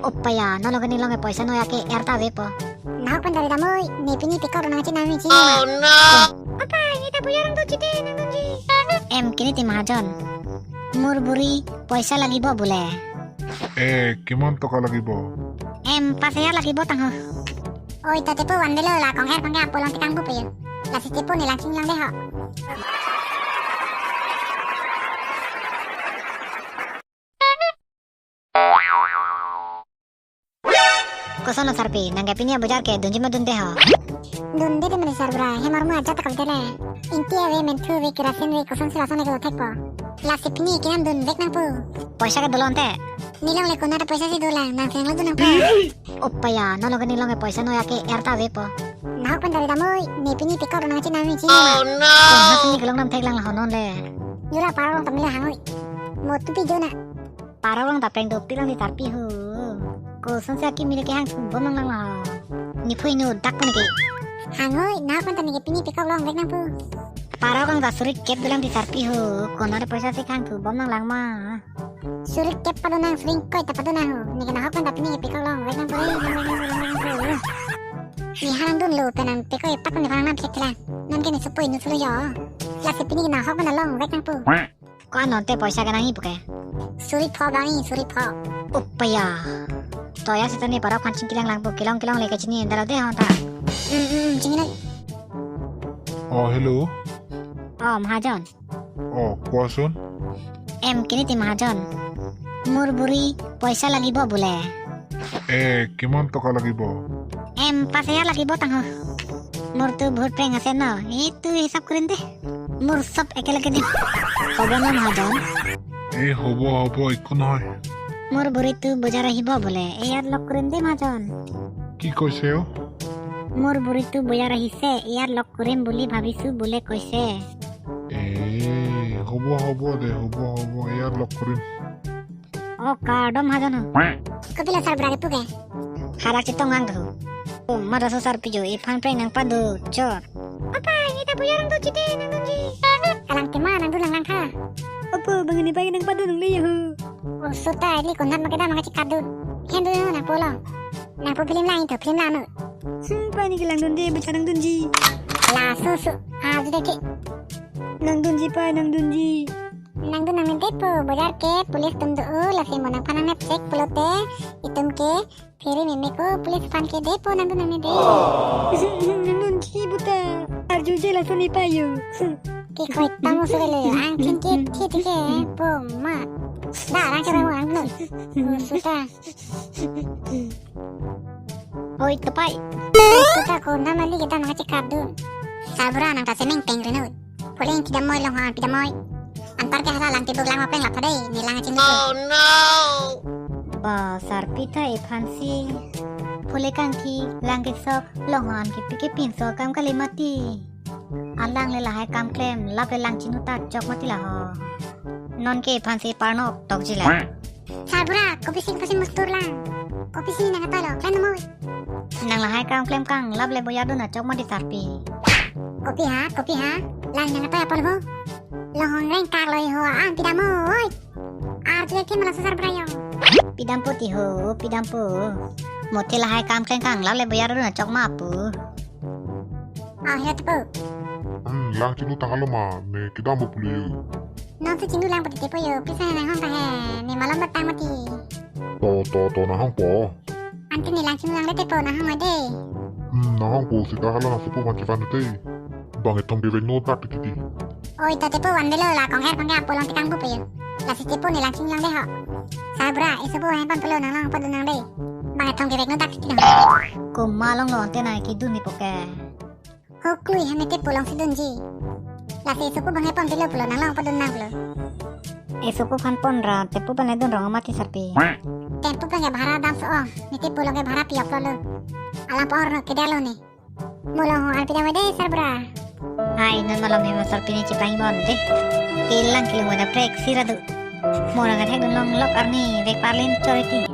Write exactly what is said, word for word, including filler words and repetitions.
Opaya, non loge ning long ke poisa noi ake er ta avepo. Nahok pen dari damoi, ne pini pikor nang chin nami chin. Oh no! Opaya, ne ta boyar nang do chite nang dunji. Em kini ti mahajon. Mur buri, poisa lagibo bule. Eh, kiman toka lagibo? Em, pas hajar lagibo tangho. Oi, ta tepo van delo la kong her pangke apolong tekang bupe yo. Lasi tepo ne lang chin lang de ho. Koson lo sarpi, nang ke pini abojar ke dunji ma dunde ho? Dunde de mene sarbura, hem armu ajat ta kal dele. Ingti ave, menthu ave, kerasin ave, kosonsi lason ke thekpo. Lasi pini ke nang dunvek nangpo. Poisa ke dolo ante? Ne long le konat poisa si dolang, nang seng lo dun nangpo. Opaya, non loge ning long ke poisa noi ake er ta avepo. Nahok pen dari damoi, ne pini pikor nang chin nami chin. Oh no! Kona pini kelong nam thek lang la ho non le. Jura parong ta mele hangoi. Mo tu pi jona. Parong ta preng dopik lang ti sarpi ho. Kosonsi akimi le kehang thubom nang lang la ho. Ne phui nu dak pun ke. Hangoi, nahok pen ta ne ke pini pikor longvek nangpo. Parong ta suri kep dolang ti sarpi ho. Konat poisa si kehang thubom nang lang ma. Suri kep pado nang, suri ingkoi ta pado nang ho. Ne ke nahok pen ta pini ke pikor longvek nangpo, eh, nang, nang, nang, nang, nang, nang, nang. Ne ha nang dunlo pen nang pikor epak ne phan nang thek lang. Non ke ne sopo inut lo yo. Lasi pini ke nahok pen ta longvek nangpo. Ko-an non te poisa ke nangji puke? Suri pho bang-i, suri pho. Opaya. To ya sita ne parok phan chingki lang langpo, kelong kelong le ke chini dalo de ho ta. Mm, mm, mm, chingki lang. Oh, hello. Oh, mahajon. Oh, koson. Em, kini ti mahajon. Mur buri, poisa lagibo bule. Eh, kiman toka lagibo? Em, pas hajar lagibo tangho. Mur tu bahut preng ase no. Itu hisap kurin de. Mur sob ekelage de. Hobo no mahajon? Eh, hobo, hobo, ikun hoi. Mur buri tu bojar ahibo bule. Iyar lok kurin de mahajon. Ki koise ho? Mur buri tu bojar ahise, iyar lok kurim buli bhabisu bule koise. Eh, hobo, hobo de, hobo, hobo, iyar lok kurim. Oh, kardom mahajon ho. Kopi la sarbura ke puke? Hadak chetong ang tu. Oh, mada so sarpi jo, iphan preng nang pado, chot. Apa, ne ta boyar nang do chite nang dunji. Kalang tema nang dun lang lang tha. Apa, bang ne pai nang pado nang le ho. Oh, sota, ili konat ma kedam nang chikadun. Hen dun nang polo. Nangpo film lang itu, film lang no. Hmm, pai ne kelang dunde, bichar nang dunji. Laso so, ah, juda ke. Nang dunji pai, nang dunji. Nang dun nang depo, bojar ke, police atum do, oh, lasi mo nangphan nang nep check pulote, itum ke, phere meme ko, police aphan ke depo, nang dun nang de. Nang dunji buta, arju je laso ne pai yo. Ke khoi tamo so le, angthin ke, thi thi ke, po ma. Da, rang chara mo ang no. Oh, sota. Oi, tupai. Tuta ko namali kita mangachikap dun. Sarbura nang ta semeng peng reno. Poleng pidamoi long han pidamoi. Anpar ke hala lang tibuk lang mapeng lap tha dei, ne lang achin. Oh no! Ba sarpi ta ephan si. Pole kangthi lang kesok long han kepike pinso kam kali mati. Alang le lahai kam klem, lap le lang chinu ta chok mati la ho. Non ke ephan si parnok tokji la. Sarbura, kopi sing pasi mustur lang. Kopi sing nang atoi lo, klem mo. Nang lahai kam klem kang, lap le boyar dun achok mati sarpi. Kopi ha, kopi ha, lang nang atoi apor ho. Long hong reng kak loi ho, ang pidampo, oi. Arju ke malang sarbura yo. Pidampo ti ho, pidampo. Mothe lahai kam klem kang, lap le boyar dun achok ma pu. Ah, ya tepo. Hmm, lang chinu tanglo ma, ne kedampo pulo yo. Non si chinu lang pati tepo yo, pisa nang hong ta he, ne malom batang mati. To, to, to, nang hongpo. Anti ne lang chinu lang le tepo, nang hong de. Hmm, nang hongpo, sita hala nang sopo man chivan te. Bang ethom ke veng no dak titi. Oi, ta tepo van delo la, kong her pangke apolong tekang bupe yo. Lasi tepo ne lang chinu lang de ho. Sarbura, e sopo hem pan pelo nang lang padu nang de. Bang ethom ke veng no dak titi nang. Komat long lo ante nang kidun ni poke. Ho klui ha ne tepo long si dunji. Lasi e sopo bang epon tilo pulo nang long padun nang pulo. E sopo phan pon ra tepo bang le dun rong mati sarpi. Tempo bang ke bhara dam so ong. Ne tepo long ke bhara pi aplo lo. Alang por no kedar lo ne. Mo long ho an pidampo de sarbura. Hai non malom hem sarpi ne chiplang bon de. Kelang kelung wana prek sira do. Mo long athek dun long lok arni vek parlin choriti.